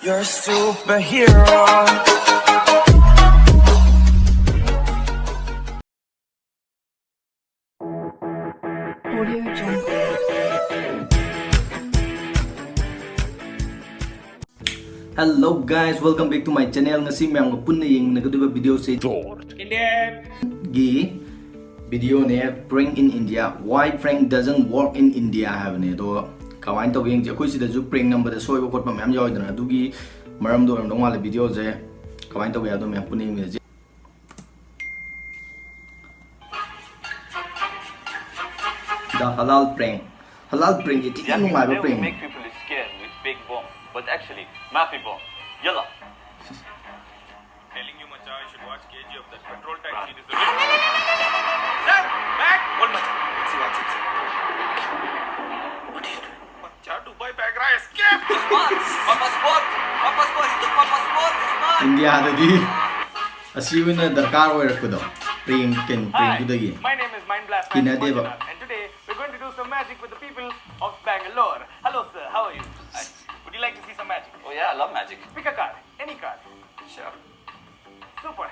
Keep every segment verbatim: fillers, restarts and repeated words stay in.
You're a superhero. Hello guys, welcome back to my channel. ꯉꯁꯤ ꯃꯌꯥꯝꯒ ꯄꯨꯟꯅ ꯌꯦꯡꯃꯤꯟꯅꯒꯗꯧꯔꯤꯕ video ꯁꯦ ꯒꯤ video ꯅꯦ, Prank in India, Why Prank Doesn't Work in India ꯍꯥꯏꯕꯅꯦ꯫ ꯑꯗꯣ ꯀꯃꯥꯏꯅ ꯇꯧꯒꯦ ꯌꯦꯡꯁꯦ꯫ ꯑꯩꯈꯣꯏ ꯁꯤꯗꯁꯨ prank ꯅꯝꯕꯗ ꯁꯣꯏꯕ ꯈꯣꯠꯄ ꯃꯌꯥꯝ ꯌꯥꯎꯏꯗꯅ, ꯑꯗꯨꯒꯤ ꯃꯔꯝꯗ ꯑꯣꯏꯔꯝꯗꯧ ꯃꯥꯜꯂꯦ video ꯁꯦ꯫ ꯀꯃꯥꯏꯅ ꯇꯧꯒꯦ ꯍꯥꯏꯕꯗꯣ ꯃꯌꯥꯝ ꯄꯨꯟꯅ ꯌꯦꯡꯃꯤꯟꯅꯁꯦ꯫ The Halal Prank꯫ Halal Prank ꯁꯤ ꯊꯤꯅ ꯅꯨꯡꯉꯥꯏꯕ prank ꯅꯤ꯫ Make people scared with fake bomb, but actually, mafi bomb. Yalla. Telling you, macha, you should watch K G F. That petrol tank scene is the real. Sir, back. Hold, macha. Let's see what's inside. What are you doing? Macha, Dubai bag raha hai, escape. My passport, my passport, he took my passport. It's mine. ꯏꯟꯗꯤꯌꯥꯗꯗꯤ ꯑꯁꯤ ꯑꯣꯏꯅ ꯗꯔꯀꯥꯔ ꯑꯣꯏꯔꯛꯄꯗꯣ, prank ꯀꯩꯅꯣ, prank ꯗꯨꯗꯒꯤ꯫ My name is Mind Blast ꯀꯤꯅꯗꯦꯕ꯫ Manjunath, and today we're going to do some magic with the people of Bangalore. Hello, sir. How are you? Hi. Would you like to see some magic? Oh, yeah, I love magic. Pick a card. Any card. Sure. Super.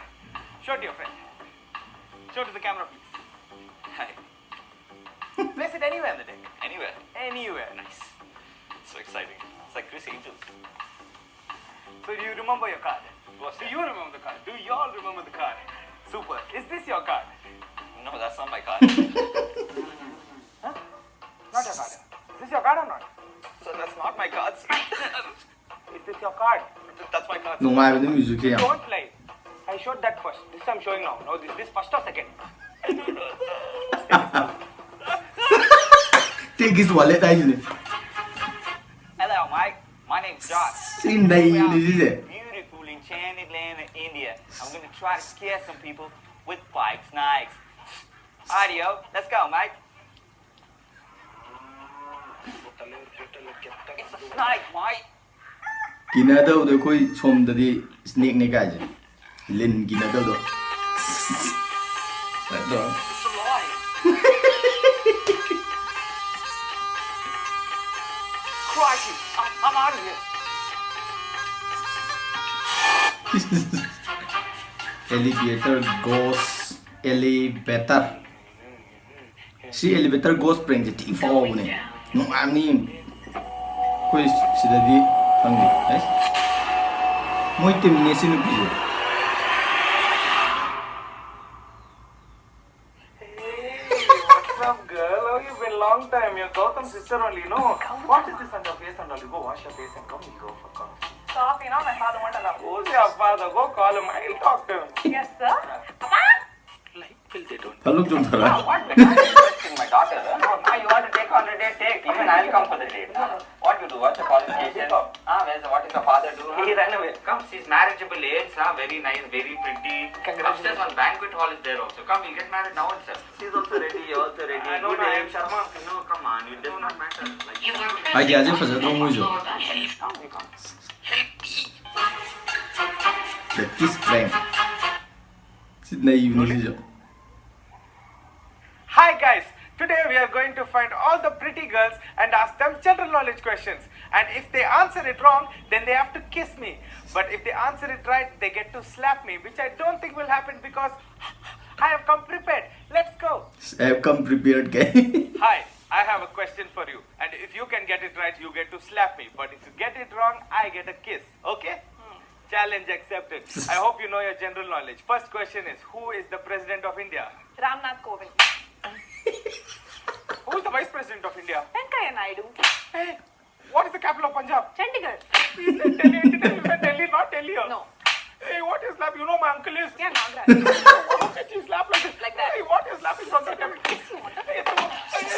Show it to your friend. Show it to the camera, please. Hi. Place it anywhere on the deck. Anywhere? Anywhere. Nice. So exciting. It's like Criss Angel. So do you remember your card? Of course. Do you remember the card? Do you all remember the card? Super. Is this your card? No, that's not my card. Huh? Not your card. Is this your card or not? Sir, that's not my card, sir. Is this your card? That's my card, sir. ꯅꯨꯡꯉꯥꯏꯕꯅꯤ music ꯁꯦ ꯌꯥꯝ꯫ Don't lie. I showed that first. This I'm showing now. Now, is this first or second? Take his wallet ꯍꯥꯏꯁꯤꯅꯦ꯫ Hello, Mike. My name's Josh. ꯁꯤ ꯅꯩꯕꯅꯤ ꯁꯤꯁꯦ꯫ Beautiful, enchanted land of India. I'm gonna try to scare some people with Pike's knives. Audio, let's go, Mike. It's a snake, Mike. ꯀꯤꯅꯗꯕꯗꯣ ꯑꯩꯈꯣꯏ ꯁꯣꯝꯗꯗꯤ snake ꯅꯦ ꯀꯥꯏꯁꯦ꯫ ꯂꯤꯟ ꯀꯤꯅꯗꯕꯗꯣ꯫ ꯁꯨꯃꯥꯏꯅ ꯇꯧꯔꯒ꯫ It's alive. Crikey, I'm, I'm out of here. Elevator ghost, elevator. ꯁꯤ elevator ghost prankꯁꯦ ꯊꯤ ꯐꯥꯎꯕꯅꯦ, ꯅꯨꯡꯉꯥꯏꯕꯅꯤ꯫ ꯑꯩꯈꯣꯏ ꯁꯤꯗꯗꯤ ꯈꯪꯗꯦ꯫ ꯑꯦ, ꯃꯣꯏ ꯇꯤꯝꯅꯦ ꯁꯤ ꯅꯨꯄꯤꯁꯦ꯫ Hey, what's up, girl? Oh, you've been long time. You're Gautam's sister only, no? What is this on your face and all? You go wash your face and come, we go for coffee. Coffee, no? My father won't allow. Who's your father? Go call him. I'll talk to him. Yes, sir. Papa? Like, will they don't? Hello, Jumtara. What the hell is this thing, my daughter? No, now you want to take on the date, take. Even I'll come for the date. No, no. What you do? What's the qualification? Ah, where's the, what is the father do? He ran away. Come, she's marriageable age, ah, very nice, very pretty. Congratulations. Upstairs one banquet hall is there also. Come, we'll get married now itself. She's also ready, you're also ready. I know, no, I am Sharma. No, come on, it does not matter. Like, ꯑꯥꯏꯗꯤꯌꯥꯁꯦ ꯐꯖꯗ꯭ꯔꯣ ꯃꯣꯏꯁꯨ? The kiss prank. ꯁꯤ ꯅꯩꯕꯅꯤ ꯁꯤꯁꯨ꯫ Hi guys, today we are going to find all the pretty girls and ask them general knowledge questions. And if they answer it wrong, then they have to kiss me. But if they answer it right, they get to slap me, which I don't think will happen because I have come prepared. Let's go. I have come prepared. Hi, I have a question for you. And if you can get it right, you get to slap me. But if you get it wrong, I get a kiss. Okay? Challenge accepted. I hope you know your general knowledge. First question is, who is the President of India? Ramnath Kovind. Who is the Vice President of India? Venkaiah Naidu. Hey, what is the capital of Punjab? Chandigarh. He said Delhi, Delhi, Delhi, not Delhi. No. Hey, what is lap? You know my uncle is. Yeah, Nagaraj. How can she slap like this? Like that. Hey, what is lap? It's not that. Hey,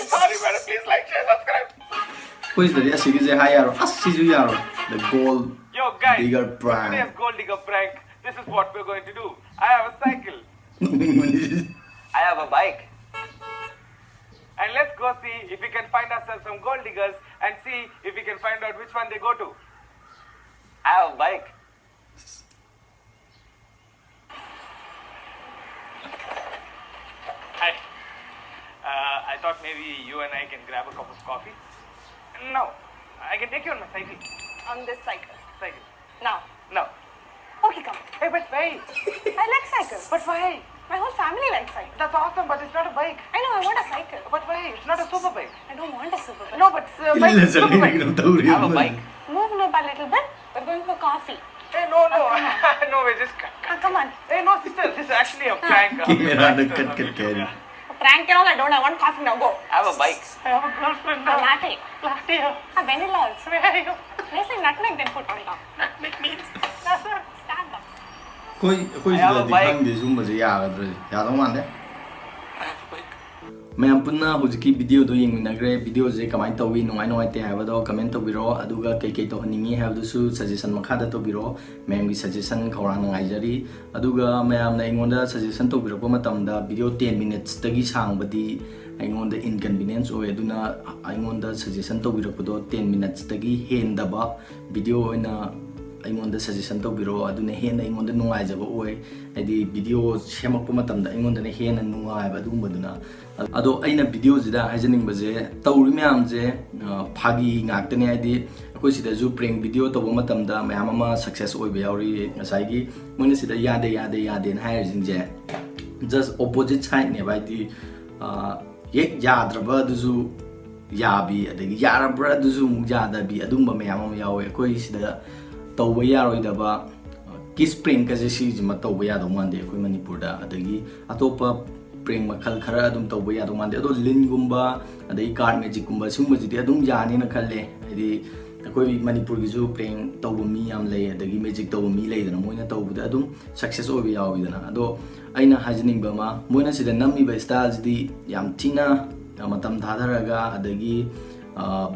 sorry, madam. Please like, share, subscribe. ꯑꯩꯈꯣꯏ ꯁꯤꯗꯗꯤ ꯑꯁꯤꯒꯤꯁꯦ ꯍꯥꯏ ꯌꯥꯔꯣꯏ꯫ ꯑꯁ, ꯁꯤꯁꯨ ꯌꯥꯔꯣꯏ꯫ The gold Yo, guys, digger prank. Today's gold digger prank. This is what we're going to do. I have a cycle. I have a bike. And let's go see if we can find ourselves some gold diggers and see if we can find out which one they go to. I have a bike. Hi. Uh, I thought maybe you and I can grab a cup of coffee. No, I can take you on my cycle. On this cycle. Cycle. Now. No. Okay, come. Hey, but why? I like cycles. But why? My whole family likes cycles. That's awesome, but it's not a bike. I know, I want a cycle. But why? It's not a super bike. I don't want a super bike. No, but uh, bike is super bike. ꯇꯧꯔꯤ Have a bike. Move little by little bit. We're going for coffee. Hey, no, no, no, we're just. Ah, come on. Hey, no, sister, this is actually a prank. ꯀꯦꯃꯦꯔꯥꯗ cut cut ꯀꯥꯏꯅ. Prank and all, I don't. I want coffee now. Go. Have a bike. I have a girlfriend A now. Latte. Latte. Ah, vanilla also. Where are you? There's a nutmeg then put on top. That means. That's a Starbucks. ꯑꯩꯈꯣꯏ ꯑꯩꯈꯣꯏ I have a ꯁꯤꯗꯗꯤ bike. ꯈꯪꯗꯦ ꯁꯤꯒꯨꯝꯕꯁꯦ ꯌꯥꯒꯗ꯭ꯔꯁꯦ, ꯌꯥꯗꯧ ꯃꯥꯟꯗꯦ. I have a bike. ꯃꯌꯥꯝ ꯄꯨꯟꯅ ꯍꯧꯖꯤꯛꯀꯤ ꯚꯤꯗꯤꯑꯣꯗꯣ ꯌꯦꯡꯃꯤꯟꯅꯈ꯭ꯔꯦ. ꯚꯤꯗꯤꯑꯣꯁꯦ ꯀꯃꯥꯏꯅ ꯇꯧꯋꯤ, ꯅꯨꯡꯉꯥꯏ ꯅꯨꯡꯉꯥꯏꯇꯦ ꯍꯥꯏꯕꯗꯣ comment ꯇꯧꯕꯤꯔꯛꯑꯣ, ꯑꯗꯨꯒ ꯀꯩꯀꯩ ꯇꯧꯍꯟꯅꯤꯡꯉꯤ ꯍꯥꯏꯕꯗꯨꯁꯨ suggestion ꯃꯈꯥꯗ ꯇꯧꯕꯤꯔꯛꯑꯣ. ꯃꯌꯥꯝꯒꯤ suggestion ꯈꯧꯔꯥꯡꯅ ꯉꯥꯏꯖꯔꯤ. ꯑꯗꯨꯒ ꯃꯌꯥꯝꯅ ꯑꯩꯉꯣꯟꯗ suggestion ꯇꯧꯕꯤꯔꯛꯄ ꯃꯇꯝꯗ video ten minutesꯇꯒꯤ ꯁꯥꯡꯕꯗꯤ ꯑꯩꯉꯣꯟꯗ inconvenience ꯑꯣꯏ, ꯑꯗꯨꯅ ꯑꯩꯉꯣꯟꯗ suggestion ꯇꯧꯕꯤꯔꯛꯄꯗꯣ ten minutesꯇꯒꯤ ꯍꯦꯟꯗꯕ video ꯑꯣꯏꯅ ꯑꯩꯉꯣꯟꯗ suggestion ꯇꯧꯕꯤꯔꯛꯑꯣ, ꯑꯗꯨꯅ ꯍꯦꯟꯅ ꯑꯩꯉꯣꯟꯗ ꯅꯨꯡꯉꯥꯏꯖꯕ ꯑꯣꯏ꯫ ꯍꯥꯏꯗꯤ video ꯁꯦꯝꯃꯛꯄ ꯃꯇꯝꯗ ꯑꯩꯉꯣꯟꯗꯅ ꯍꯦꯟꯅ ꯅꯨꯡꯉꯥꯏꯕ ꯑꯗꯨꯒꯨꯝꯕꯗꯨꯅ꯫ ꯑꯗꯣ ꯑꯩꯅ videoꯁꯤꯗ ꯍꯥꯏꯖꯅꯤꯡꯕꯁꯦ, ꯇꯧꯔꯤ ꯃꯌꯥꯝꯁꯦ ꯑ, ꯐꯥꯒꯤ ꯉꯥꯛꯇꯅꯦ꯫ ꯍꯥꯏꯗꯤ ꯑꯩꯈꯣꯏ ꯁꯤꯗꯁꯨ prank video ꯇꯧꯕ ꯃꯇꯝꯗ ꯃꯌꯥꯝ ꯑꯃ success ꯑꯣꯏꯕ ꯌꯥꯎꯔꯤ꯫ ꯉꯁꯥꯏꯒꯤ ꯃꯣꯏꯅ ꯁꯤꯗ ꯌꯥꯗꯦ ꯌꯥꯗꯦ ꯌꯥꯗꯦꯅ ꯍꯥꯏꯔꯤꯁꯤꯡꯁꯦ just opposite sideꯅꯦꯕ꯫ ꯍꯥꯏꯗꯤ ꯑ, ꯍꯦꯛ ꯌꯥꯗ꯭ꯔꯕ ꯑꯗꯨꯁꯨ ꯌꯥꯕꯤ, ꯑꯗꯒꯤ ꯌꯥꯔꯕ꯭ꯔꯥ ꯑꯗꯨꯁꯨ ꯑꯃꯨꯛ ꯌꯥꯗꯕꯤ, ꯑꯗꯨꯝꯕ ꯃꯌꯥꯝ ꯑꯃ ꯌꯥꯎꯋꯦ꯫ ꯑꯩꯈꯣꯏ ꯁꯤꯗ ꯇꯧꯕ ꯌꯥꯔꯣꯏꯗꯕ kiss prankꯀꯁꯦ ꯁꯤꯁꯤꯃ ꯇꯧꯕ ꯌꯥꯗꯧ ꯃꯥꯟꯗꯦ ꯑꯩꯈꯣꯏ ꯃꯅꯤꯄꯨꯔꯗ꯫ ꯑꯗꯒꯤ ꯑꯇꯣꯞꯄ prank ꯃꯈꯜ ꯈꯔ ꯑꯗꯨꯝ ꯇꯧꯕ ꯌꯥꯗꯧ ꯃꯥꯟꯗꯦ꯫ ꯑꯗꯣ ꯂꯤꯟꯒꯨꯝꯕ ꯑꯗꯒꯤ card magicꯀꯨꯝꯕ ꯁꯤꯒꯨꯝꯕꯁꯤꯗꯤ ꯑꯗꯨꯝ ꯌꯥꯅꯤꯅ ꯈꯜꯂꯦ꯫ ꯍꯥꯏꯗꯤ ꯑꯩꯈꯣꯏ ꯃꯅꯤꯄꯨꯔꯒꯤꯁꯨ prank ꯇꯧꯕ ꯃꯤ ꯌꯥꯝ ꯂꯩ, ꯑꯗꯒꯤ magic ꯇꯧꯕ ꯃꯤ ꯂꯩꯗꯅ, ꯃꯣꯏꯅ ꯇꯧꯕꯗ ꯑꯗꯨꯝ success ꯑꯣꯏꯕ ꯌꯥꯎꯋꯤꯗꯅ꯫ ꯑꯗꯣ ꯑꯩꯅ ꯍꯥꯏꯖꯅꯤꯡꯕ ꯑꯃ, ꯃꯣꯏꯅ ꯁꯤꯗ ꯅꯝꯃꯤꯕ styleꯁꯤꯗꯤ ꯌꯥꯝ ꯊꯤꯅ ꯃꯇꯝ ꯊꯥꯗꯔꯒ, ꯑꯗꯒꯤ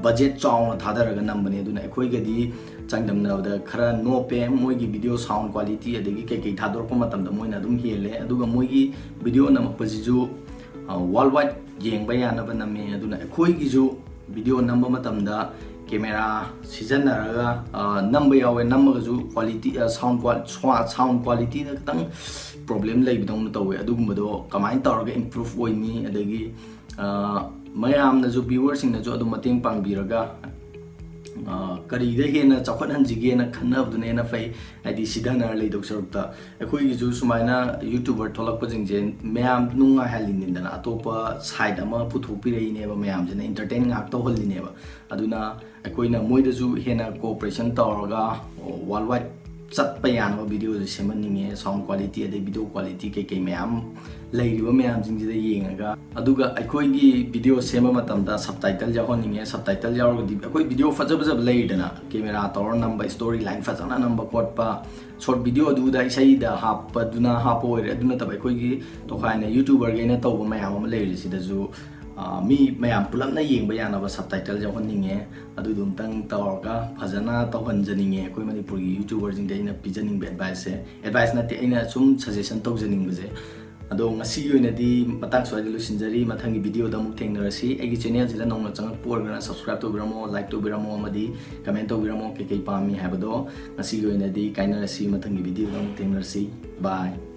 budget ꯆꯥꯎꯅ ꯊꯥꯗꯔꯒ ꯅꯝꯕꯅꯦ꯫ ꯑꯗꯨꯅ ꯑꯩꯈꯣꯏꯒꯗꯤ ꯆꯥꯡꯗꯝꯅꯕꯗ ꯈꯔ ꯅꯣꯞꯄꯦ꯫ ꯃꯣꯏꯒꯤ video sound quality ꯑꯗꯒꯤ ꯀꯩꯀꯩ ꯊꯥꯗꯣꯔꯛꯄ ꯃꯇꯝꯗ ꯃꯣꯏꯅ ꯑꯗꯨꯝ ꯍꯦꯜꯂꯦ꯫ ꯑꯗꯨꯒ ꯃꯣꯏꯒꯤ video ꯅꯝꯃꯛꯄꯁꯤꯁꯨ worldwide ꯌꯦꯡꯕ ꯌꯥꯅꯕ ꯅꯝꯃꯦ꯫ ꯑꯗꯨꯅ ꯑꯩꯈꯣꯏꯒꯤꯁꯨ video ꯅꯝꯕ ꯃꯇꯝꯗ camera ꯁꯤꯖꯤꯟꯅꯔꯒ ꯅꯝꯕ ꯌꯥꯎꯋꯦ꯫ ꯅꯝꯃꯒꯁꯨ quality, sound qual-, sound qualityꯗ ꯈꯤꯇꯪ problem ꯂꯩꯕꯗꯧꯅ ꯇꯧꯋꯦ꯫ ꯑꯗꯨꯒꯨꯝꯕꯗꯣ ꯀꯃꯥꯏꯅ ꯇꯧꯔꯒ improve ꯑꯣꯏꯅꯤ, ꯑꯗꯒꯤ ꯃꯌꯥꯝꯅꯁꯨ, viewerꯁꯤꯡꯅꯁꯨ ꯑꯗꯨꯝ ꯃꯇꯦꯡ ꯄꯥꯡꯕꯤꯔꯒ ꯑ, ꯀꯔꯤꯗ ꯍꯦꯟꯅ ꯆꯥꯎꯈꯠꯍꯟꯁꯤꯒꯦꯅ ꯈꯟꯅꯕꯗꯨꯅ ꯍꯦꯟꯅ ꯐꯩ꯫ ꯍꯥꯏꯗꯤ ꯁꯤꯗꯅꯔ ꯂꯩꯗꯧ ꯁꯔꯨꯛꯇ ꯑꯩꯈꯣꯏꯒꯤꯁꯨ ꯁꯨꯃꯥꯏꯅ YouTuber ꯊꯣꯛꯂꯛꯄꯁꯤꯡꯁꯦ ꯃꯌꯥꯝ ꯅꯨꯡꯉꯥꯏꯍꯜꯂꯤꯅꯤꯗꯅ, ꯑꯇꯣꯞꯄ ꯁꯥꯏꯠ ꯑꯃ ꯄꯨꯊꯣꯛꯄꯤꯔꯛꯏꯅꯦꯕ, ꯃꯌꯥꯝꯁꯤꯅ ꯏꯟꯇꯔꯇꯦꯟ ꯉꯥꯏꯍꯥꯛ ꯇꯧꯍꯜꯂꯤꯅꯦꯕ꯫ ꯑꯗꯨꯅ ꯑꯩꯈꯣꯏꯅ ꯃꯣꯏꯗꯁꯨ ꯍꯦꯟꯅ ꯀꯣꯑꯣꯄꯔꯦꯁꯟ ꯇꯧꯔꯒ ꯋꯥꯔꯜ ꯋꯥꯏꯗ ꯆꯠꯄ ꯌꯥꯅꯕ ꯚꯤꯗꯤꯑꯣꯁꯦ ꯁꯦꯝꯍꯟꯅꯤꯡꯉꯦ꯫ ꯁꯥꯎꯟ ꯀ꯭ꯋꯥꯂꯤꯇꯤ ꯑꯗꯩ ꯚꯤꯗꯤꯑꯣ ꯀ꯭ꯋꯥꯂꯤꯇꯤ ꯀꯩꯀꯩ ꯃꯌꯥꯝ ꯂꯩꯔꯤꯕ ꯃꯌꯥꯝꯁꯤꯡꯁꯤꯗ ꯌꯦꯡꯉꯒ, ꯑꯗꯨꯒ ꯑꯩꯈꯣꯏꯒꯤ ꯚꯤꯗꯤꯑꯣ ꯁꯦꯝꯕ ꯃꯇꯝꯗ ꯁꯕꯇꯥꯏꯇꯜ ꯌꯥꯎꯍꯟꯅꯤꯡꯉꯦ꯫ ꯁꯕꯇꯥꯏꯇꯜ ꯌꯥꯎꯔꯒꯗꯤ ꯑꯩꯈꯣꯏ ꯚꯤꯗꯤꯑꯣ ꯐꯖ ꯐꯖꯕ ꯂꯩꯔꯤꯗꯅ, ꯀꯦꯃꯦꯔꯥ ꯇꯧꯔ ꯅꯝꯕ, ꯁ꯭ꯇꯣꯔꯤ ꯂꯥꯏꯟ ꯐꯖꯅ ꯅꯝꯕ ꯈꯣꯠꯄ, ꯁꯣꯔꯠ ꯚꯤꯗꯤꯑꯣ ꯑꯗꯨꯗ ꯏꯁꯩꯗ ꯍꯥꯞꯄꯗꯨꯅ ꯍꯥꯞꯄ ꯑꯣꯏꯔꯦ꯫ ꯑꯗꯨ ꯅꯠꯇꯕ ꯑꯩꯈꯣꯏꯒꯤ ꯇꯣꯈꯥꯏꯅ YouTuberꯒꯩꯅ ꯇꯧꯕ ꯃꯌꯥꯝ ꯑꯃ ꯂꯩꯔꯤꯁꯤꯗꯁꯨ, ꯑ, ꯃꯤ ꯃꯌꯥꯝ ꯄꯨꯂꯞꯅ ꯌꯦꯡꯕ ꯌꯥꯅꯕ ꯁꯕꯇꯥꯏꯇꯜ ꯌꯥꯎꯍꯟꯅꯤꯡꯉꯦ꯫ ꯑꯗꯨꯗꯨ ꯑꯝꯇꯪ ꯇꯧꯔꯒ ꯐꯖꯅ ꯇꯧꯍꯟꯖꯅꯤꯡꯉꯦ꯫ ꯑꯩꯈꯣꯏ ꯃꯅꯤꯄꯨꯔꯒꯤ YouTuberꯁꯤꯡꯗ ꯑꯩꯅ ꯄꯤꯖꯅꯤꯡꯕ ꯑꯦꯗꯚꯥꯏꯁꯁꯦ, ꯑꯦꯗꯚꯥꯏꯁ ꯅꯠꯇꯦ, ꯑꯩꯅ ꯁꯨꯝ ꯁꯖꯦꯁꯟ ꯇꯧꯖꯅꯤꯡꯕꯁꯦ꯫ ꯑꯗꯣ ꯉꯁꯤꯒꯤ ꯑꯣꯏꯅꯗꯤ ꯃꯇꯥꯡ ꯁ꯭ꯋꯥꯏꯗ ꯂꯣꯏꯁꯤꯟꯖꯔꯤ꯫ ꯃꯊꯪꯒꯤ ꯚꯤꯗꯤꯑꯣꯗ ꯑꯃꯨꯛ ꯊꯦꯡꯅꯔꯁꯤ꯫ ꯑꯩꯒꯤ ꯆꯦꯅꯦꯜꯁꯤꯗ ꯅꯧꯅ ꯆꯪꯉꯛꯄ ꯑꯣꯏꯔꯒꯅ ꯁꯕꯁꯀ꯭ꯔꯥꯏꯕ ꯇꯧꯕꯤꯔꯝꯃꯣ, ꯂꯥꯏꯛ ꯇꯧꯕꯤꯔꯝꯃꯣ, ꯑꯃꯗꯤ ꯀꯃꯦꯟ ꯇꯧꯕꯤꯔꯝꯃꯣ ꯀꯩꯀꯩ ꯄꯥꯝꯃꯤ ꯍꯥꯏꯕꯗꯣ꯫ ꯉꯁꯤꯒꯤ ꯑꯣꯏꯅꯗꯤ ꯀꯥꯏꯅꯔꯁꯤ, ꯃꯊꯪꯒꯤ ꯚꯤꯗꯤꯑꯣꯗ ꯑꯃꯨꯛ ꯊꯦꯡꯅꯔꯁꯤ꯫ ꯕꯥꯏ꯫